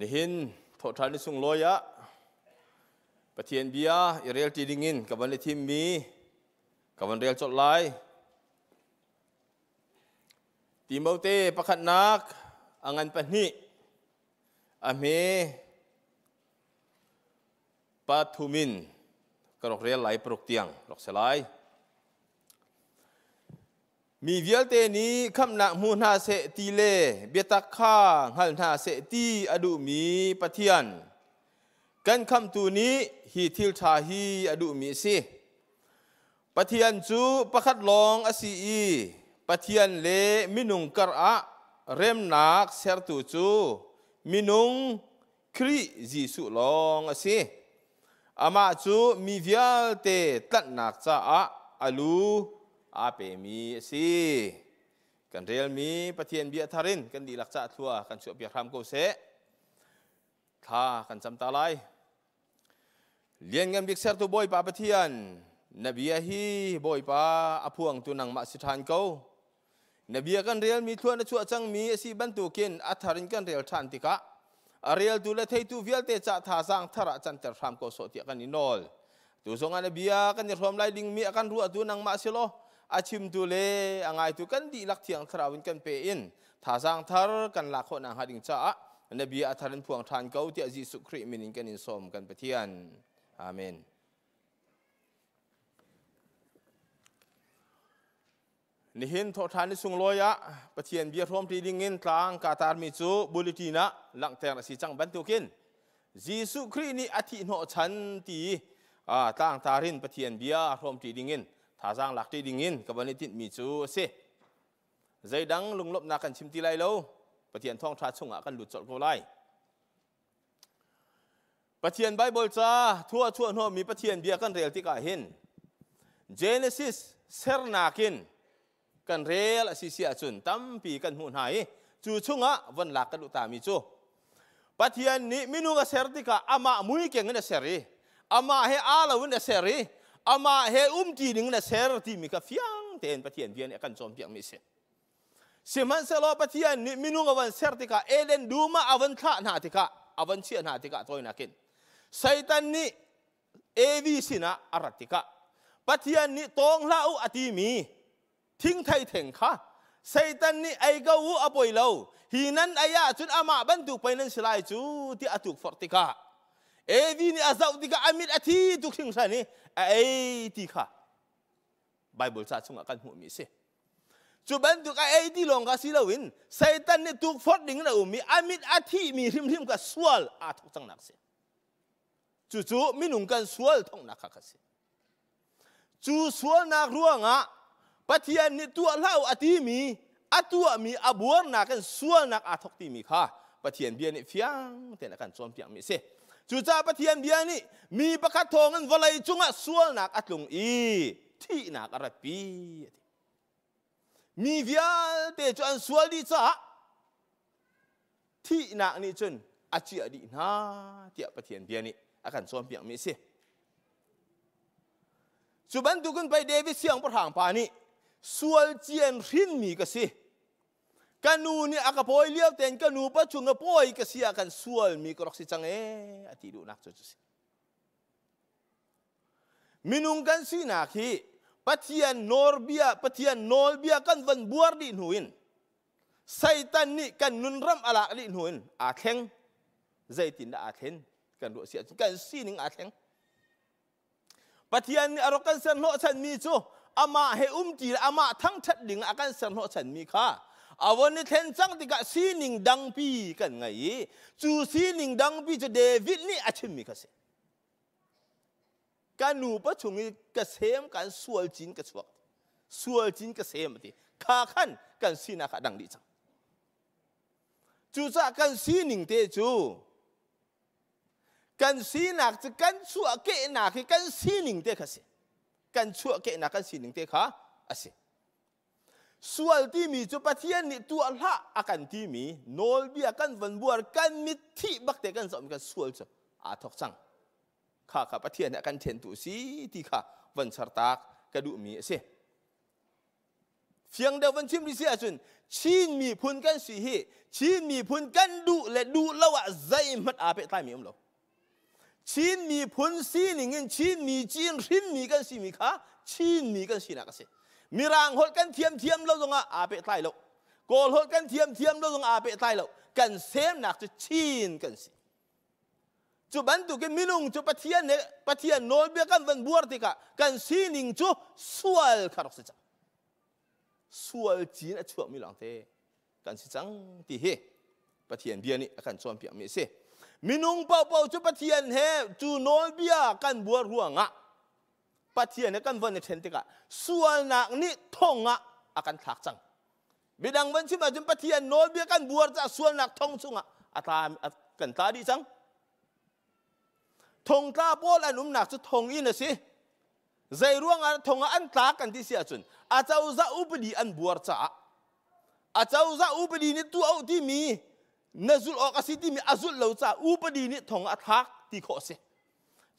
Nihin thawhṭhan ni sunglawi ah Pathian bia i relṭi dingin ka van i thimmi ka van rel colh lai. Timote pakhatnak a ngan pahnih a hme pathum in ka rak rel lai paruk tiang rak si lai. Mi vialte nih khamhnak hmu hna seh ti le biatak kha hngal hna seh ti a duhmi Pathian kan khamhtu nih hi thil ṭha hi a duhmi a si. Pathian cu pakhat lawng a si i Pathian le minung kar ah remnak sertu cu minung Khrih Jesuh lawng a si. Amah cu mi vialte tlanhnak caah a lu aa pemi a si. Kan relmi Pathian bia thar in kan dihlak cah thlua kan chuahpiak hram ko seh. Thla kan cam ta lai. Lianngan bik sertu Bawipa Pathian, na bia hi Bawipa a phuangtu nangmah si ṭhan ko. Na bia kan relmi thluan a chuah cangmi a si bantukin a thar in kan rel ṭhan tikah a reltu le theitu vialte ca thazaang thar ah canter hram ko sawh tiah kan i nawl. Tu zongah na bia kan i hrawm lai dingmi a kan ruahtu nangmah si law a chimtu le a ngaitu kan dihlak thiang thlarau in kan pe in thazaang thar kan lak khawh nakhnga ding caah na bia a thar in phuang ṭhan ko tiah Jesuh Khrih min in kan in sawm kan Pathian. Amen. Nihin thawhṭhan ni sunglawi ah Pathian bia hrawmṭi dingin tlang kaa tarmi cu bulletin ah langhter a si cang bantukin Jesuh Khrih nih a thih hnawhchan ti tlangtar in Pathian bia hrawmṭi dingin thazaang lakṭi dingin ka van i tinhmi cu a si. Zeidang lunglawmhnak kan chim ti lai lo. Pathian thawngṭha chungah kan lut colh ko lai. Pathian Baibal ca thua chuah hnawhmi Pathian bia kan rel tikah hin Genesis sernak in kan rel a si si ahcun tampi kan hmuh hna i cu chungah von lak kan duh tami cu Pathian nih minung a ser tikah amah mui keng in a ser i amah he aa lo in a ser i amah he umṭi ding in a ser timi kha fiang tein Pathian bia nih a kan cawnpiakmi a si. Sihmanhsehlaw Pathian nih minung a van ser tikah Eden dum ah a van thlah hna tikah a van chiah hna tikah tawinak in Satan nih Evi sinah a rat tikah Pathian nih tawng hlah u a timi thingthei theng kha Satan nih ei ko u a poi lo hi nan ei ahcun amah bantuk pei nan si lai cu tiah a tukforh tikah Evi nih a zoh tikah a mit a thi tuk hringhran i a ei ti kha Bible ca chungah kan hmuhmi a si. Cu bantuk a ei ti lawng kha si loin Satan nih tukforh ding in a um i a mit a thihmi hrimhrim kha sual aa thawk cangnak a si. Cucu minung kan sual thawknak kha kha si. Cu sualnak ruangah Pathian nih tuah hlah u a timi a tuahmi a buarnak in sualnak aa thawk timi kha Pathian bia nih fiang tein a kan cawnpiakmi a si. Cucaah Pathian bia nih mi pakhat thawngin vawlei cungah sualnak a tlung i thihnak a ratpi a ti. Mi vialte cu an sual dih caah thihnak nih cun a ciah dih hna tiah Pathian bia nih a kan cawnpiakmi a si. Cu bantukin pei David siangpahrang pa nih sual cian hrinmi ka si. Ka nu nih a ka pawi lio tein ka nu pa chung a pawi ka si ah kan sualmi ka rak si cang ee a ti duhnak cu cu si. Minung kan sinak hi Pathian nawlbia Pathian nawlbia kan van buar dih hnu in Satan nih kan nunram a lak dih hnu in aa thleng. Zeitindah aa thlen? Kan ruah si ahcun kan sining aa thleng. Pathian nih a rak kan ser hnawhchanmi cu amah he umṭi le amah thangṭhat ding a kan ser hnawhchanmi kha a von i thlen cang tikah sining dangpi kan ngei i cu sining dangpi cu David nih a chimmi kha si. Ka nupa chung i ka sem kan sual cin ka chuak sual cin ka sem ti kha khan kan sinak a dang dih cang. Cucaah kan sining te cu kan sinak cu kan chuahkehnak hi kan sining te kha si kan chuahkehnak kan sining te kha a si sual timi cu Pathian nih tuah hlah a kan timi nawlbia kan van buar kan mit thih bak te kan zohmi kan sual cu aa thawk cang kha kha Pathian nih a kan ṭhentu si ti kha van chartak ka duhmi a si Fiang deuh van chim rih si ahcun Chin miphun kan si hi Chin miphun kan duh le duh lo ah zeihmanh aa pehtlaimi um lo. Chin miphun sining in Chin mi Chin hrinmi kan simi kha Chinmi kan sinak a si. Mirang holh kan thiam thiam lo zongah aa pehtlai lo. Kawl holh kan thiam thiam lo zongah aa pehtlai lo. Kan semnak cu Chin kan si. Cu bantukin minung cu Pathian he Pathian nawlbia kan van buar tikah kan sining cu sual kha rak si cang. Sual cin a chuakmi lawngte kan si cang ti hi Pathian bia nih a kan cawnpiakmi a si. Minung paohpaoh cu Pathian he cu nawlbia kan buar ruangah Pathian he kan von i ṭhen tikah sualnak nih thong ah a kan thlak cang. Midang van chim ahcun Pathian nawlbia kan buar caah sualnak thong chungah a tla kan tla dih cang. Thongtla pawl an umnak cu thonginn a si. Zei ruangah thong ah an tlak kan ti si ahcun acozah upadi an buar caah acozah upadi nih tuah uh timi na zulh awk a si timi a zulh lo caah upadi nih thong ah a thlak ti khawh a si.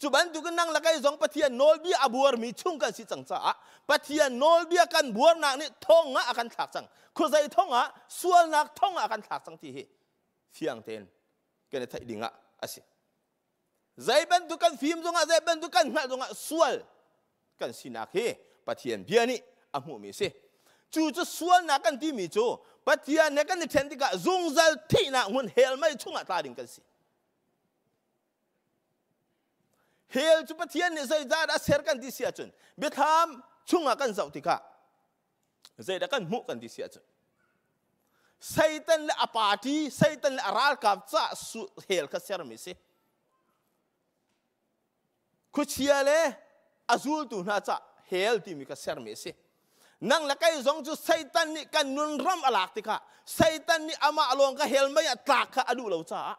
Cu bantukin nang le kei zong Pathian nawlbia a buarmi chung kan si cang caah Pathian nawlbia kan buarnak nih thong ah a kan thlak cang. Khuazei thong ah sualnak thong ah a kan thlak cang ti hi fiang tein kan i theih ding ah a si. Zei bantuk kan fim zongah zei bantuk kan hngalh zongah sual kan sinak hi Pathian bia nih a hmuhmi a si. Cu cu sualnak kan timi cu Pathian he kan i ṭhen tikah zungzal thihnak hmun hell mei chungah tla ding kan si. Hell cu Pathian nih zeicah a ser kan ti si ahcun biathlam chungah kan zoh tikah zeidah kan hmuh kan ti si ahcun Satan le a party, Satan le a ralkap caah hell kha sermi si. Khuachia le a zultu hna cah hell timi kha sermi a si. Nang le kei zong cu Satan nih kan nun ram a lak tikah Satan nih amah lawng ka hell mei ah tlak kha a duh lo caah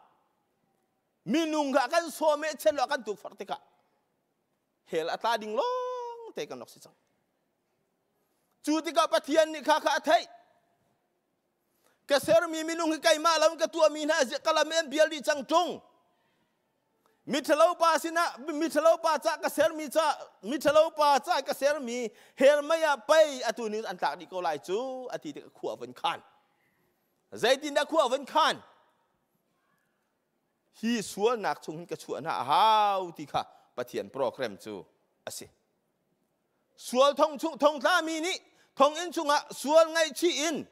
minung kha kan sawm i chel kan tukforh tikah hell a tla ding lawng te kan rak si cang. Cu tikah Pathian nih kha kha a theih. Ka sermi minung hi keimah lo in ka tuahmi hna ka lam in an bial dih cang ṭung. Miṭhalo pa sinah miṭhalo pa ca ka sermi ca miṭhalo pa ca ka sermi hell mei ah pei atu ning an tlak dih ko lai cu a ti tikah khua van khan. Zeitindah khua van khan? Hi sualnak chung hin ka chuah hna a hau ti kha Pathian program cu a si. Sual thong chung thongtlami nih thonginn chungah sual ngaihchih in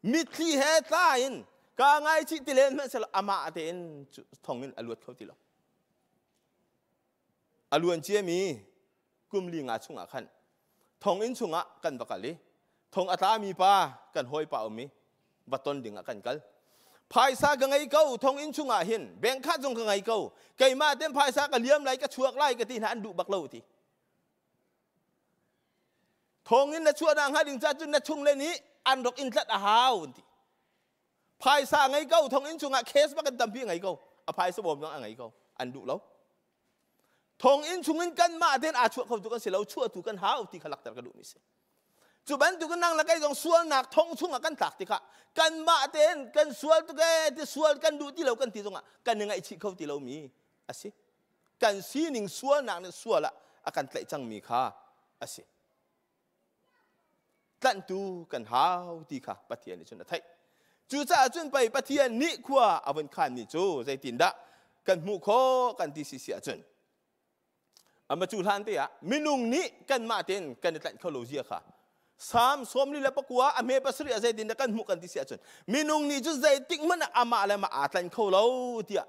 mitthli he tla in kaa ngaichih ti len hmanhsehlaw amah tein thonginn a luat kho ti lo. A luan ciami kum li nga chungah khan thonginn chungah kan va kal i thong a tlami pa kan hawipa um i va ton ding ah kan kal. Phaisa ka ngei ko thonginn chungah hin bank khat zong ka ngei ko keimah ten phaisa ka liam lai ka chuak lai ka ti hna an duh bak lo ti. Thawngin na chuahnak hnga ding ca cun na chung le nih an rak in tlat a hau an ti. Phaisa ngei ko thonginn chungah case bak in tampi ngei ko. A phaisa bawm zong a ngei ko. An duh lo. Thonginn chungin kanmah tein aa chuah kho tu kan si lo, chuahtu kan hau ti kha lakter ka duhmi si. Cu bantukin nang le kei zong sualnak thong chungah kan tlak tikah kanmah tein kan sual tuk ee ti sual kan duh ti lo kan ti zongah kan i ngaihchih kho ti lomi a si. Kan sining sualnak nih sual ah a kan tlaih cangmi kha a si. Tlanhtu kan hau ti kha Pathian nih cun a theih. Cucaah cun pei Pathian nih khua a vun khanmi cu zeitindah kan hmuh khawh kan ti si si ahcun ama cu hlan te ah minung nih kanmah tein kan i tlanh kho lo zia kha Salm 49 a hme 7 ah zeitindah kan hmuh kan ti si ahcun minung nih cu zeitik hmanh ah amah le amah aa tlanh kho lo tiah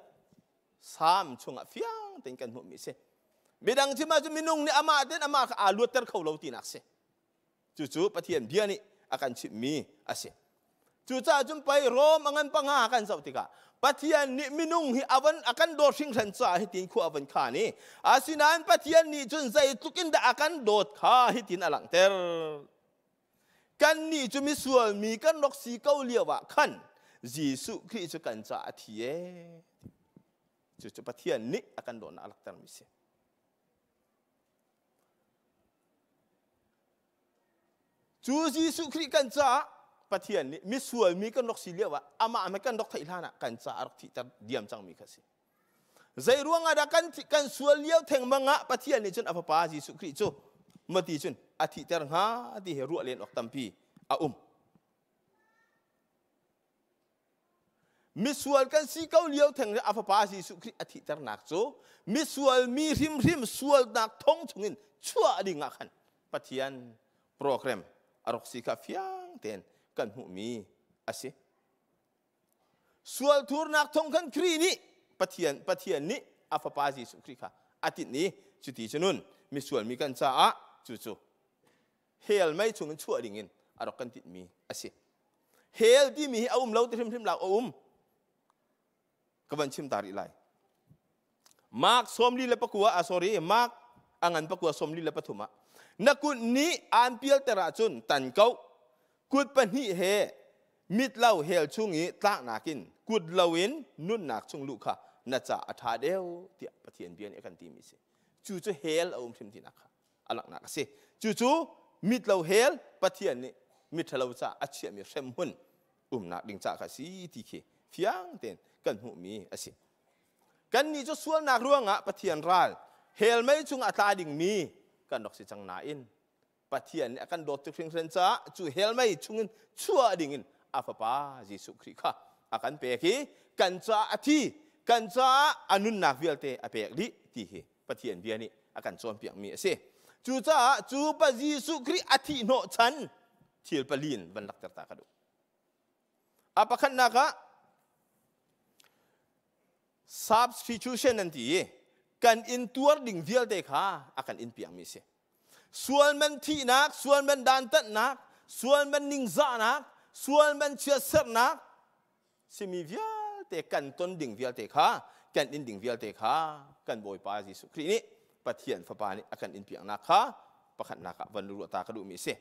Salm chungah fiang tein kan hmuhmi a si. Midang chim ahcun minung nih amah tein amah kha aa luatter kho lo tinak a si. Cucu Pathian bia nih a kan chimhmi a si. Cucaah cun pei Rom a ngan panga kan zoh tikah Pathian nih minung hi a van a kan dawt hringhran caah hitin khua a van khan i asinain Pathian nih cun zeitluk in dah a kan dawt kha hitin a langhter. Kannih cu misual mi kan rak si ko lio ah khan Jesuh Khrih cu kan caah a thi ee. Cucu Pathian nih a kan dawtnak a langhtermi si. Cu Jesuh Khrih kan caah Pathian nih misual mi kan rak si lio ah amah he kan rak theih hlan ah kan caah a rak thihter diam cangmi kha si. Zei ruangah dah kan kan sual lio thengmang ah Pathian nih cun a fapa Jesuh Khrih cu mati cun a thihter hnga ti hi ruah len awk tampi a um. Misual kan si ko lio theng a fapa Jesuh Khrih a thihternak cu misual mi hrimhrim sualnak thong chungin chuah ding ah khan Pathian program a rak si kha fiang tein kan hmuhmi a si. Sual thurnak thong khan Khrih nih Pathian Pathian nih a fapa Jesuh Khrih kha a tinh i cuti cunun misual mi kan caah cucu hell mei chungin chuah dingin a rak kan tinhmi a si. Hell timi hi a um lo ti hrimhrim lo a um. Ka van chim ta rih lai. Mark 44 ah sorry Mark a ngan pakua 43 ah na kut nih aan pialter ahcun tan ko kut pahnih he mit lo hell chung i tlaknak in kut loin nunnak chung luh kha na ca a ṭha deuh tiah Pathian bia nih a kan timi si. Cu cu hell a um hrim tinak kha a langhnak a si. Cucu mit lo hell Pathian nih miṭhalo ca a chiahmi hremhmun umnak ding ca kha si ti khi fiang tein kan hmuhmi a si. Kannih cu sualnak ruangah Pathian ral hell mei chung a tla dingmi kan rak si cang nain Pathian nih a kan dawt tuk hringhran caah cu hell mei chungin chuah dingin a fapa Jesuh Khrih kha a kan pek i kan caah a thi, kan caah a nunnak vialte a pek dih ti hi Pathian bia nih a kan cawnpiakmi a si. Cucaah cu pa Jesuh Khrih a thih hnawhchan thil pali in van lakter ta ka duh. A pakhatnak ah substitution an ti i kan in tuar ding vialte kha a kan in piakmi a si. Sual man thihnak, sual man dantatnak, sual man ningzahnak, sual man chiatserhnak simi vialte kan ton ding vialte kha kan in ding vialte kha kan Bawipa Jesuh Khrih nih Pathian Fapa nih a kan in piaknak kha pakhatnak ah van ruah ta ka duhmi a si.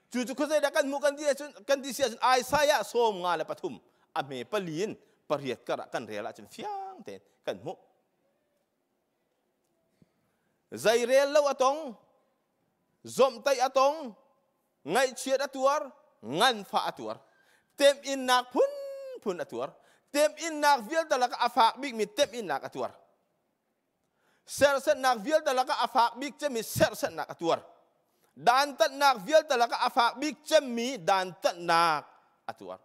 Cu cu khuazei dah kan hmuh kan ti ahcun kan ti si ahcun Isaiah 53 a hme pali in pariat kar ah kan rel ahcun fiang tein kan hmuh. Zeirel lo a tong, zomhtaih a tong, ngaihchiat a tuar, nganfah a tuar, temhinnak phunphun a tuar, temhinnak vialte lakah a fak bikmi temhinnak a tuar. Serhsatnak vialte lakah a fak bik cemmi serhsatnak a tuar. Dantatnak vialte lakah a fak bik cemmi dantatnak a tuar.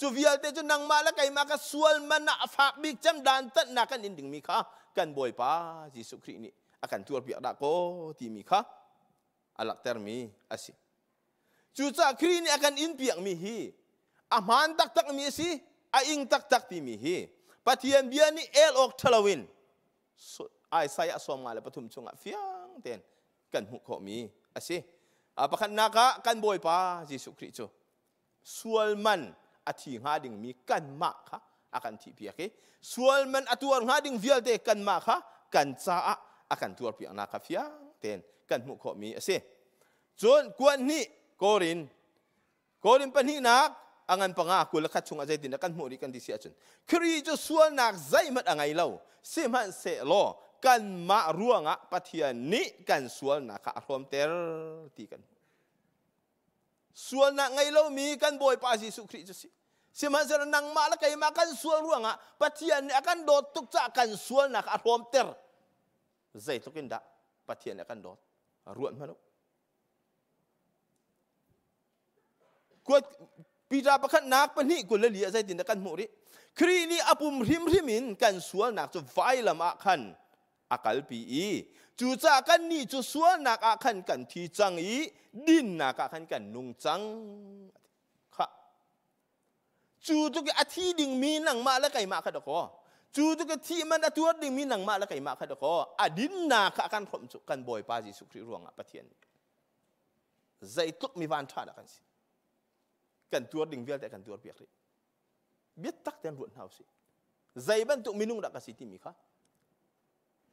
Cu vialte cu nangmah le keimah ka sual man ah a fak bik cem dantatnak kan in dingmi kha kan Bawipa Jesuh Khrih nih a kan tuarpiak dah kaw timi kha a langhtermi a si. Cucaah Khrih nih a kan inpiakmi hi a hmaan taktakmi a si, a ing taktak timi hi Pathian bia nih el awk ṭhalo in Isaiah 53 chungah fiang tein kan hmuh khawhmi a si. Pakhatnak ah kan Bawipa Jesuh Khrih cu sual man a thi hnga dingmi kanmah kha a kan thihpiak i sual man a tuar hnga ding vialte kanmah kha kan caah a kan tuarpiaknak kha fiang tein kan hmuh khawhmi a si. Cun kuan hnih Korin Korin pahnihnak a ngan panga 21 chungah zeitindah kan hmuh rih kan ti si ahcun Khrih cu sualnak zeihmanh a ngei lo sihmanhsehlaw kanmah ruangah Pathian nih kan sualnak kha a hrawmter ti kan hmuh. Sualnak ngei lomi kan Bawipa Jesuh Khrih cu si. Sihmanhsehlaw nangmah le keimah kan sual ruangah Pathian nih a kan dawt tuk caah kan sualnak a hrawmter. Zeitluk in dah Pathian nih a kan dawt? Ruat hmanh u. Kuat Peter pakhatnak pahnih 24 ah zeitindah kan hmuh rih? Khrih nih a pum hrimhrim in kan sualnak cu vailam ah khan a kalpi i cucaah kannih cu sualnak ah khan kan thi cang i dinnak ah khan kan nung cang. Khah. Cu tluk i a thi dingmi nangmah le keimah kha dakaw. Cu tluk i thih man a tuar dingmi nangmah le keimah kha dakaw. A dinnak kha a kan hrawmh cu kan Bawipa Jesuh Khrih ruangah Pathian nih zeitluk mi van ṭha dah kan si. Kan tuar ding vialte kan tuar piak rih. Biatak tein ruat hna usih. Zei bantuk minung dah ka si timi kha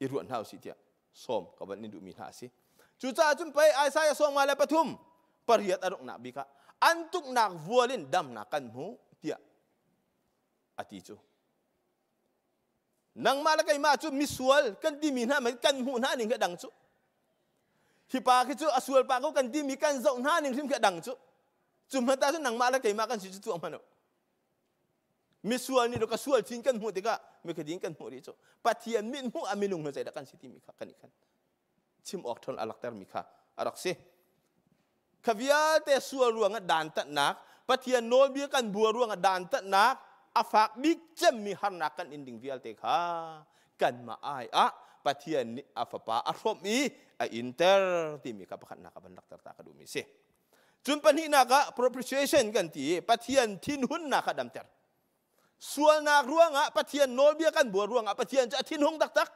i ruat hna usih tiah sawm ka van in duhmi hna a si. Cucaah cun pei Isaiah 53 pariat a donghnak bik ah an tuknak vual in damnak kan hmu tiah a ti cu. Nangmah le keimah cu misual kan timi hna kan hmuh hna ning khi dang cu. Hi pa khi cu a sual pa ko kan timi kan zoh hna ning hrim khi dang cu. Cu hmanh ta cu nangmah le keimah kan si cu tuah hmanh u. Misual nih ka sual chin kan hmuh tikah mikhadin kan hmuh rih cu Pathian mit hmuh a minung hna zeidah kan si timi kha kan i khan chim awk ṭhawn a laktermi kha a rak si. Kha vialte sual ruangah dantatnak, Pathian nawlbia kan buar ruangah dantatnak. A fak bik cemmi harnak kan in ding vialte kha kanmah ai ah Pathian nih a fapa a hrawmh i a inter timi kha pakhatnak a van lakter ta ka duhmi si. Cun pahnihnak ah propitiation kan ti i Pathian thinhunnak kha damter. Sualnak ruangah Pathian nawlbia kan buar ruangah Pathian cu a thinhung taktak.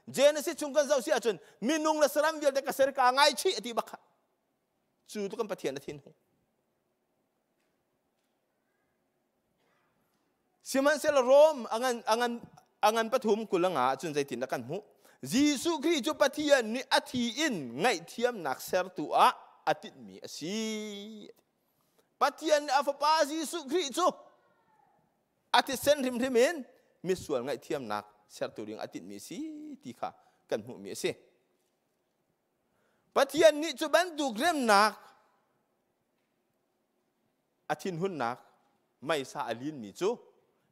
Genesis chung kan zoh si ahcun minung le saram vialte ka ser ka ngaichih a ti bak kha. Cu tu kan Pathian a thinhung. Sihmanhsehlaw Rom a ngan pathum 20 nga ahcun zeitindah kan hmuh? Jesuh Khrih cu Pathian nih a thi in ngaihthiamnak sertu ah a tinhmi a si. Pathian nih a fapa Jesuh Khrih cu a thisen hrimhrim in misual ngaihthiamnak sertu ding a tinhmi a si ti kha kan hmuhmi a si. Pathian nih cu bantuk remnak a thinhunnak meisa a linmi cu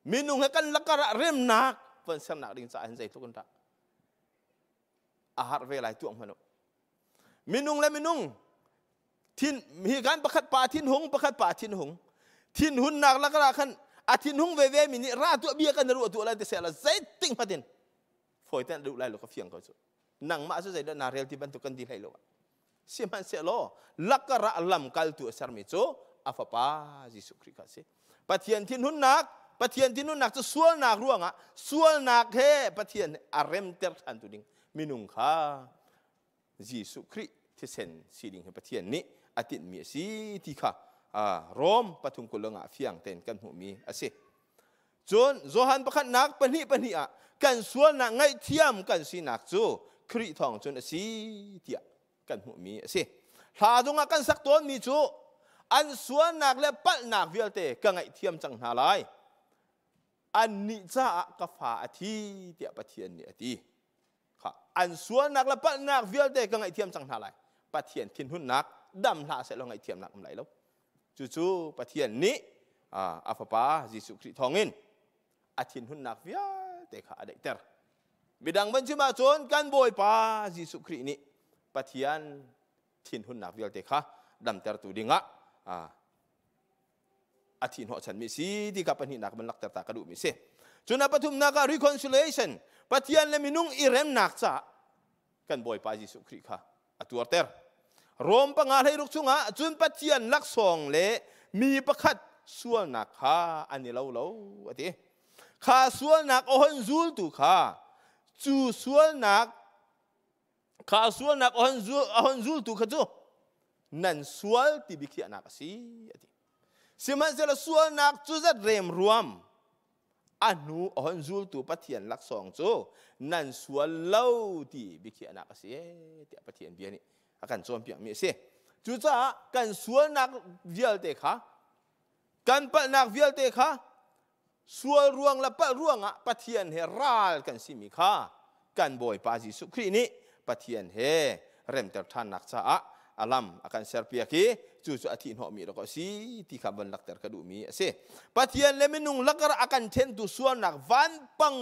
minung he kan lakar ah remnak von sernak ding caah hin zeitluk in dah a har ve lai tuah hmanh u. Minung le minung thin hi kan pakhat pa thinhung, pakhat pa thinhung, thinhunnak lakar ah khan a thinhung veve mi nih ra tuah bia kan ruah tuah lai ti seh la zeiting hmatin fawi ten duh lai lo ka fiang ko cu. Nangmah cu zeidah naa rel ti bantuk kan di hlei lo. Sihmanhsehlaw lakar ah lamkaltu a sermi cu a fapa Jesuh Khrih kha a si. Pathian thinhunnak cu sualnak ruangah sualnak he Pathian a remter ṭhantu ding minung kha Jesuh Khrih thisen si ding hi Pathian nih a tinhmi a si ti kha Rom 3:20 ah fiang tein kan hmuhmi a si. Cun Johan pakhatnak 2:2 ah kan sualnak ngaihthiam kan sinak cu Khrih thawng cun a si tiah kan hmuhmi a si. Hla zongah kan sak tawnmi cu an sualnak le palhnak vialte ka ngaihthiam cang hna lai. Annih caah ka fa a thi tiah Pathian nih a ti. Kha an sualnak le palhnak vialte ka ngaihthiam cang hna lai. Pathian thinhunnak dam hlah sehlaw ngaihthiamnak um lai lo. Cucu Pathian nih a fapa Jesuh Khrih thawngin a thinhunnak vialte kha a daihter. Midang van chim ahcun kan Bawipa Jesuh Khrih nih Pathian thinhunnak vialte kha damtertu dingah a thi hnawhchanmi si ti kha pahnihnak van lakter ta ka duhmi si. Cun a pathumnak ah reconciliation, Pathian le minung i remnak caah kan Bawipa Jesuh Khrih kha a tuarter. Rom 5:16 chungah cun Pathian laksawng le mi pakhat sualnak kha an i lo lo a ti. Kha sualnak a hon zultu kha cu sualnak kha sualnak a hon zultu kha cu nan sual ti biakhiahnak a si a ti. Sihmanhsehlaw sualnak cu zat rem ruam a hnu a hon zultu Pathian laksawng cu nan sual lo ti biakhiahnak a si tiah Pathian bia nih a kan cawnpiakmi a si. Cucaah kan sualnak vialte kha, kan palhnak vialte kha, sual ruang le palh ruangah Pathian he ral kan simi kha kan Bawipa Jesuh Khrih nih Pathian he remter ṭhannak caah a lam a kan serpiak i cu cu a thihhnawhmi rak a si ti kha van lakter ka duhmi a si. Pathian le minung lakar a kan ṭhentu sualnak vanpang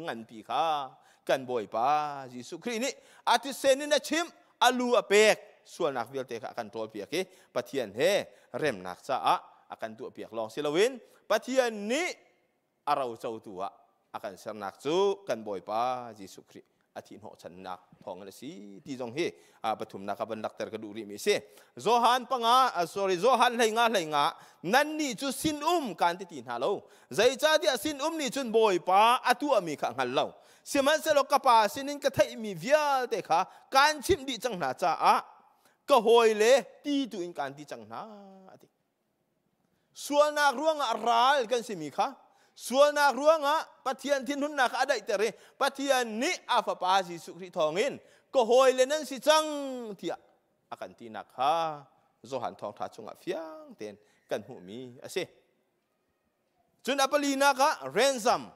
nganpi kha kan Bawipa Jesuh Khrih nih a thisen in a chimh, a lu a pek, sualnak vialte kha a kan ṭawlpiak i Pathian he remnak caah a kan tuahpiak lawng si loin Pathian nih a rocotu ah a kan sernak cu kan Bawipa Jesuh Khrih a thih hnawhchannak thawngin a si ti zong hi pathumnak ah van lakter ka duh rihmi a si. Johan 5, sorry, Johan 15:15, nannih cu sinum kaan ti ti hna lo. Zeicahtiah sinum nih cun Bawipa a tuahmi kha a hngal lo. Sihmanhsehlaw ka Pa sinin ka theihmi vialte kha kaan chimh dih cang hna caah ka hawile ti tu in kaan ti cang hna a ti. Sualnak ruangah ral kan simi kha, sualnak ruangah Pathian thinhunnak kha a daihter i Pathian nih a fapa Jesuh Khrih thawngin ka hawile nan si cang tiah a kan tinak kha Johan thawngṭha chungah fiang tein kan hmuhmi a si. Cun a palinak ah ransom,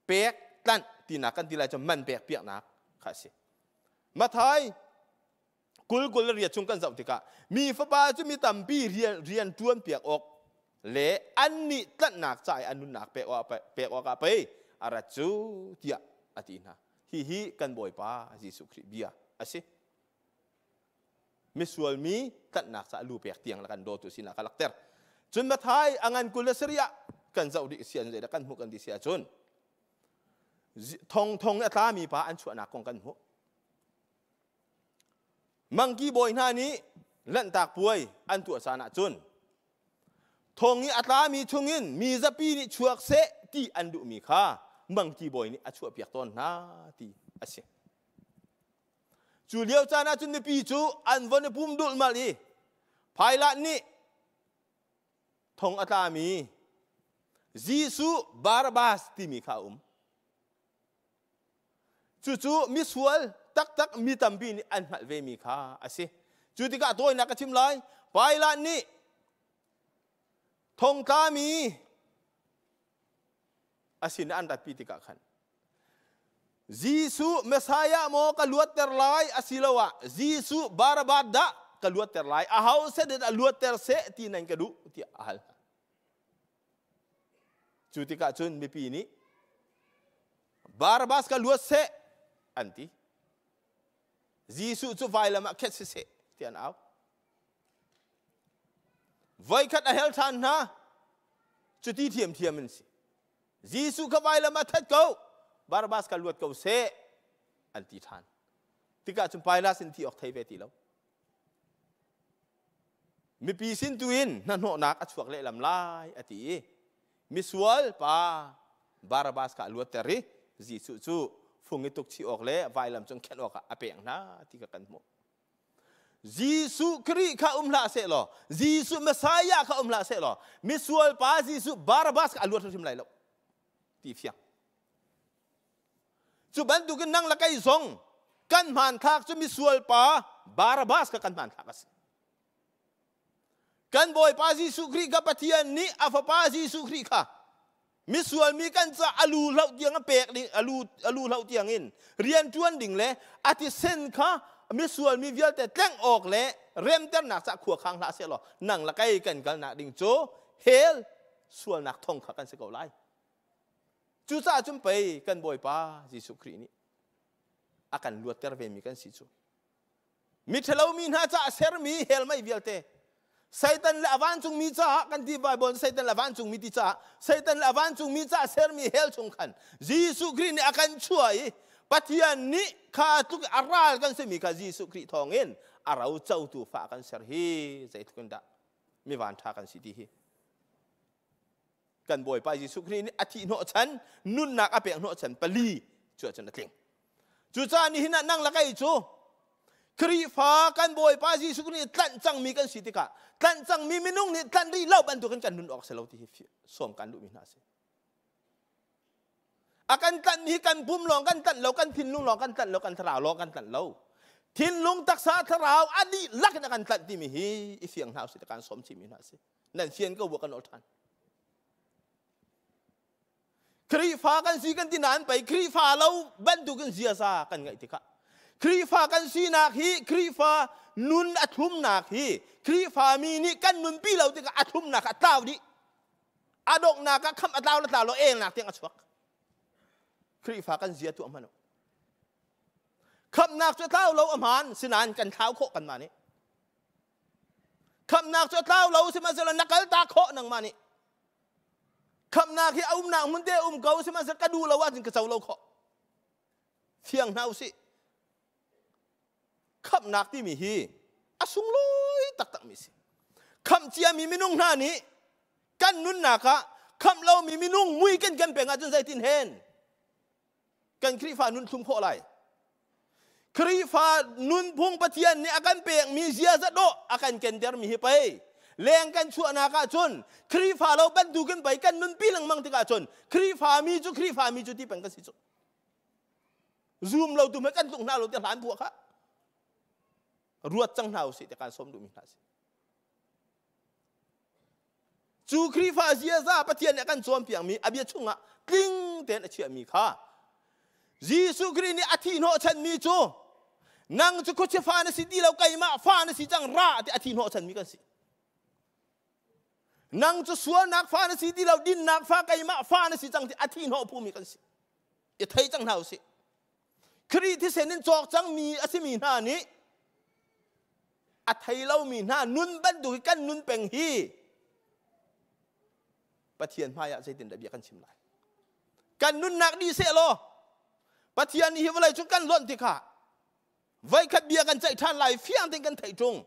pek tlanh tinak kan ti lai cu, man pek piaknak kha a si. Matthai 20:28 chung kan zoh tikah mi fapa cu mi tampi rian ṭuan piak awk le annih tlanhnak ca i a nunnak pek awkah pei a rat cu tiah a ti hna. Hihi kan Bawipa Jesuh Khrih bia a si. Misual mi tlanhnak ca lu pek tiang la kan dawtu sinak a lakter. Cun Matthai a ngan 27 ah. Kan zoh dih si an zeidah kan hmuh kan ti si ahcun thong thong a tlami pa an chuahnak kong kan hmuh. Mangki bawi hna nih Lanhtak puai an tuah caan ahcun thong i a tlami chungin mi zapi nih chuak seh ti an duhmi kha mangki bawi nih a chuahpiak tawn hna ti a si. Cu lio caan ahcun mipi cu an von i pum dulhmalh i Phailat nih thong a tlami Jesuh Barabbas timi kha a um. Cucu misual taktak mi tampi nih an hngalh vemi kha a si. Cu tikah tawinak ka chim lai. Pilate nih thongtlami a sin an ratpi tikah khan Jesuh Messiah maw ka luatter lai asiloah Jesuh Barabbas dah ka luatter lai aho set in a luatter seh ti nan ka duh tiah a hal hna. Cu tikah cun mipi nih Barabbas ka luat seh an ti. Jesuh cu vailam ah khet siseh ti an au. Voikhat a hel ṭhan hna cuti thiamthiam in si. Jesuh kha vailam ah that ko Barabbas ka luat ko seh an ti ṭhan. Tikah cun Pilat in thi awk thei ve ti lo. Mipi sin tu in hnahnawhnak a chuak lehlam lai a ti i misual pa Barabbas kha a luatter i Jesuh cu fung i tuk chih awk le vailam cung khenh awkah a pek hna ti kha kan hmuh. Jesuh Khrih kha um hlah seh law Jesuh Messiah kha um hlah seh law misual pa Jesuh Barabbas kha a luat hrimhrim lai lo ti fiang. Cu bantukin nang le kei zong kan hmanthlak cu misual pa Barabbas kha kan hmanthlak a si. Kan Bawipa Jesuh Khrih kha Pathian nih a fapa Jesuh Khrih kha misual mi kan ca a lu hloh tiang a pek ding a lu hloh tiang in rian ṭuan ding le a thisen kha misual mi vialte tlengh awk le remternak ca khua khang hlah seh law nang le kei kan kalnak ding cu hell sualnak thong kha kan si ko lai. Cucaah cun pei kan Bawipa Jesuh Khrih nih a kan luatter vemi kan si cu. Miṭhalo mi hna caah sermi hell mei vialte Satan le a vancungmi caah kan ti Bible Satan le a vancungmi ti caah Satan le a vancungmi caah sermi hell chung khan Jesuh Khrih nih a kan chuah i Pathian nih kha tluk a ral kan simi kha Jesuh Khrih thawngin a ro cotu fa kan ser hi zeitluk in dah mi van ṭha kan si ti hi kan Bawipa Jesuh Khrih nih a thih hnawhchan nunnak a pek hnawhchan pali cu ahcun a tling. Cucaah nihin ah nang le kei cu Khrihfa kan Bawipa Jesuh Khrih nih tlanh cangmi kan si tikah tlanh cangmi minung nih tlanh rih lo bantukin kan nun awk si lo ti hi sawm kan duhmi hna a si. A kan tlanh hi kan pum lawng kan tlanh lo, kan thinlung lawng kan tlanh lo, kan thlarau lawng kan tlanh lo. Thinlung, taksa, thlarau a dihlak in a kan tlanh timi hi i fiang hna usih kan sawm chihmi hna a si. Nan fian ko bu kan ol ṭhan. Khrihfa kan si kan ti nain pei Khrihfa lo bantukin ziaza kan ngeih tikah Khrihfa kan sinak hi Khrihfa nun a thlumnak hi Khrihfa mi nih kan nunpi lo tikah a thlumnak a tlau dih. A donghnak ah khamh a tlau le tlau lo elnak tiang a chuak. Khrihfa kan zia tuah hmanh u. Khamhnak cu tlau lo a hmaan sinain kan thlau khawh kanmah nih. Khamhnak cu a tlau lo sihmanhsehlaw na kal ta khawh nangmah nih. Khamhnak hi a umnak hmun te um ko sihmanhsehlaw ka duh lo ahcun ka co lo khawh. Fiang hna usih. Khamhnak timi hi a sunglawi taktakmi si. Khamh ciami minung hna nih kan nunnak ah khamh lomi minung mui kan kan peng ahcun zeitin hen kan Khrihfa nun thlum khawh lai. Khrihfa nunphung Pathian nih a kan pekmi ziaza dawh a kan kentermi hi pei leng kan chuahnak ahcun Khrihfa lo bantukin pei kan nunpi lengmang tikah cun Khrihfa mi cu Khrihfa mi cu ti peng kan si cu. Zum lo tu kan tluk hna lo ti hlan buah kha ruat cang hna usih ti kan sawm duhmi hna si. Cu Khrihfa ziaza Pathian nih a kan cawnpiakmi a bia chungah tling tein a chiahmi kha Jesuh Khrih nih a thih hnawhchanmi cu nang cu khuachia fa na si ti lo keimah fa na si cang ra ti a thih hnawhchanmi kan si. Nang cu sualnak fa na si ti lo dinnak fa keimah fa na si cang ti a thih hnawh phumi kan si. I thei cang hna usih. Khrih thisen in cawk cangmi a simi hna nih a thei lomi hna nun bantuk hi kan nun peng hi. Pathian hmai ah zeitindah bia kan chim lai? Kan nunnak dih seh law Pathian nih hi vawlei cung kan lonh tikah voikhat bia kan ceih ṭhan lai, fiang tein kan theih ṭung.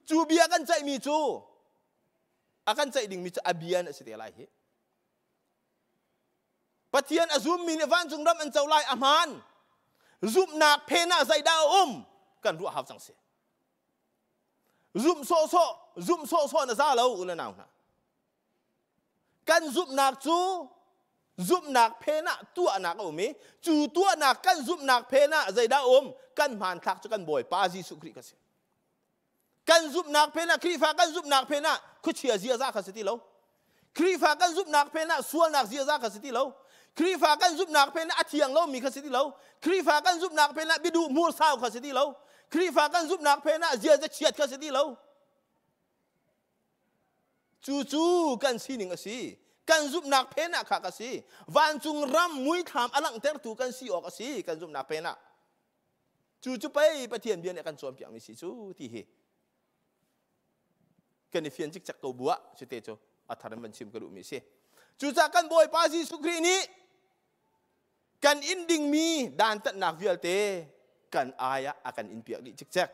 Cu bia kan ceihmi cu, a kan ceih dingmi cu a bia a si te lai hi. Pathian a zummi nih vancung ram an co lai, a hmaan. Zumhnak phen ah zeidah a um kan ruah hau cang si. Zumh sawhsawh, zumh sawhsawh na za lo, u le nau hna. Kan zumhnak cu zumhnak phen ah tuahnak a um i cu tuahnak kan zumhnak phen ah zeidah a um? Kan hmanthlak cu kan Bawipa Jesuh Khrih kha si. Kan zumhnak phen ah, Khrihfa kan zumhnak phen ah khuachia ziaza kha si ti lo. Khrihfa kan zumhnak phen ah sualnak ziaza kha si ti lo. Khrihfa kan zumhnak phen ah a thiang lomi kha si ti lo. Khrihfa kan zumhnak phen ah biaduh hmursau kha si ti lo. Khrihfa kan zumhnak phen ah ziaza chiat kha si ti lo. Cucu kan sining a si. Kan zumhnak phen ah kha ka si. Vancung ram muithlam a langhtertu kan si awk a si kan zumhnak phen ah. Cucu pei Pathian bia nih a kan cawnpiakmi si cu ti hi kan i fian cikcek ko bu ah cite cu a thar in van chim ka duhmi si. Cucaah kan Bawipa Jesuh Khrih nih kan in dingmi dantatnak vialte kan ai ah a kan in piak dih cikcek.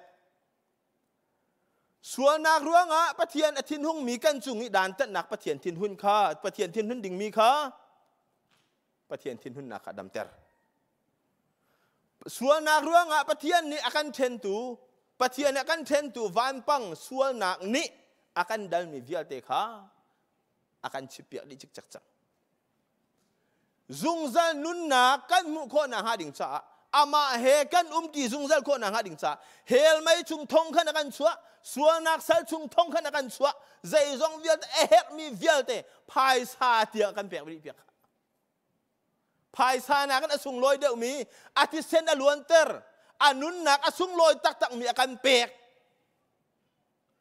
Sualnak ruangah Pathian a thinhungmi kan cung i dantatnak Pathian thinhun kha, Pathian thinhun dingmi kha, Pathian thinhunnak kha damter. Sualnak ruangah Pathian nih a kan ṭhentu, Pathian a kan ṭhentu vanpang sualnak nih a kan dalmi vialte kha a kan chippiak dih cikcek cang. Zungzal nunnak kan hmuh khawh nakhnga ding caah, amah he kan umti zungzal khawh nakhnga ding caah, hell mei chung thong khan a kan chuah, sualnak sal chung thong khan a kan chuah, zeizong vialte, a herhmi vialte phaisa tiang kan pek dih piak. Phaisa nakin a sunglawi deuhmi a thisen a luanter, a nunnak a sunglawi taktakmi a kan pek,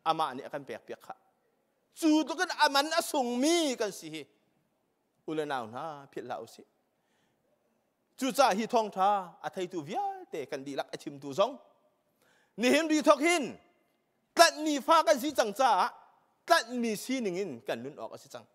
amah nih a kan pek piak kha. Cu tlukin a man a sungmi kan si hi u le nau hna, philh hlah usih. Cucaah hi thawngṭha a theitu vialte kan dihlak, a chimtu zong, nihin ri thawk hin tlanhmi fa kan si cang caah tlanhmi sining in kan nun awk a si cang.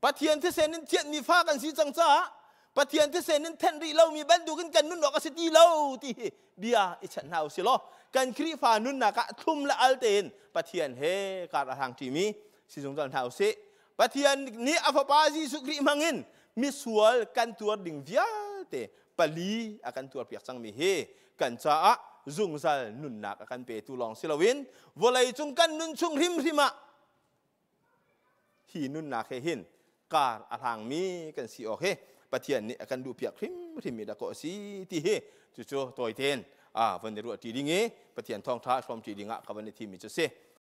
Pathian thisen in thianhmi fa kan si cang caah Pathian thisen in thenh rih lomi bantukin kan nun awk a si ti lo ti hi bia i chanh hna usih law kan Khrihfa nunnak ah thlum le al tein Pathian he kar a hrang ṭimi si zungzal hna usih. Pathian nih a Fapa Jesuh Khrih hmangin misual kan tuar ding vialte pali a kan tuarpiak cangmi hi kan caah zungzal nunnak a kan petu lawng si loin vawlei cung kan nun chung hrimhrim ah hi nunnak he hin kar a hlangmi kan si awk hi Pathian nih a kan duhpiak hrimhrimmi dah kaw a si ti hi cucu tawi tein van i ruah ṭi ding i Pathian thawngṭha hrawm ṭi ding ah ka van i thimmi cu si.